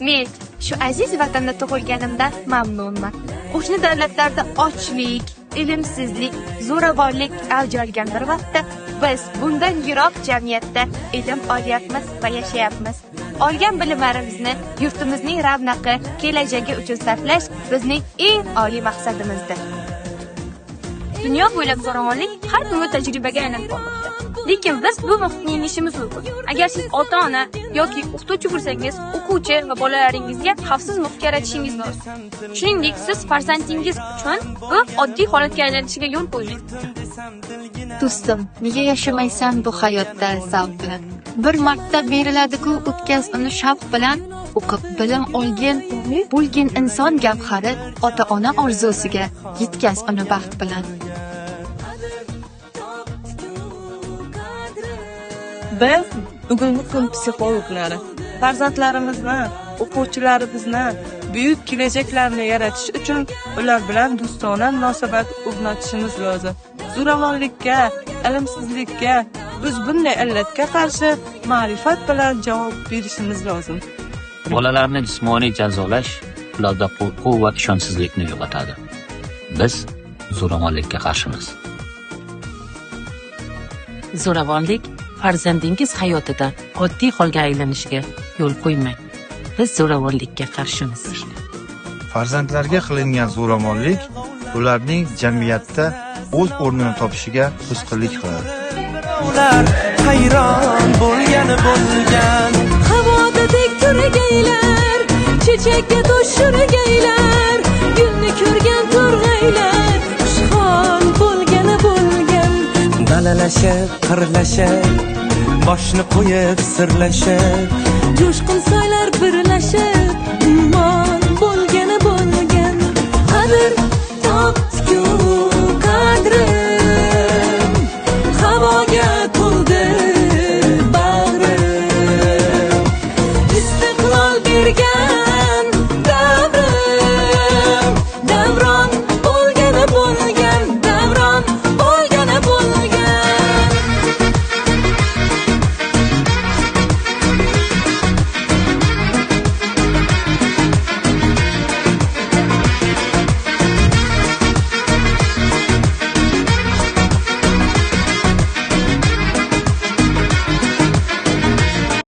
Men shu aziz vatanda tug'ilganimdan mamnunman. Qo'shni davlatlarda ochlik, ilmsizlik, zo'ravonlik avj olgan bir vaqtda biz bundan yiroq jamiyatda ilm olyapmiz va yashayapmiz. Olgan bilimlarimizni yurtimizning ravnaqi, kelajagi uchun sarflash bizning eng oliy maqsadimizdir. Dunyo bo'ylab zo'ravonlik har kungi tajribaga aylanib bormoqda. Lekin biz bu muhitni yengishimiz mumkin. Agar siz ota-ona yoki o'qituvchi bo'lsangiz, o'quvchi va bolalaringizga xavfsiz muhit yaratishingiz lozim. Shuningdek, siz farzandingiz uchun bu oddiy holatga aylanishiga yo'l qo'ymang. Do'stim, nega yashamaysan bu hayotda zavq bilan? Bir marta beriladi-ku, o'tkaz uni shavq bilan. O'qib bilim olgin, bo'lgin inson gavhari, ota-ona orzusiga yetkaz uni baxt bilan. Biz bugungi kun psixologlari farzandlarimizni, o'quvchilarimizni buyuk kelajaklarni yaratish uchun ular bilan do'stona munosabat o'rnatishimiz lozim. Zo'ravonlikka, ilmsizlikka, biz bunday illatga qarshi ma'rifat bilan javob berishimiz lozim. Bolalarni jismoniy jazolash ularda qo'rquv va ishonchsizlikni uyg'otadi. Biz zo'ravonlikka qarshimiz. Zo'ravonlik farzandingiz hayotida oddiy holga aylanishiga yo'l qo'ymang. Biz zo'ravonlikka qarshimiz. Farzandlarga qilingan zo'ravonlik ularning jamiyatda o'z o'rnini topishiga to'sqinlik qiladi. Birovlar hayron bo'lgani bo'lgan. Havoda tek turgaylar, chechakka to'shirgaylar, gulni ko'rgan to'rg'aylar xushhol bo'lgani bo'lgan. Dalalashib, qirlashib, boshni qo'yib sirlashib, Jo'shqin soylar birlashib.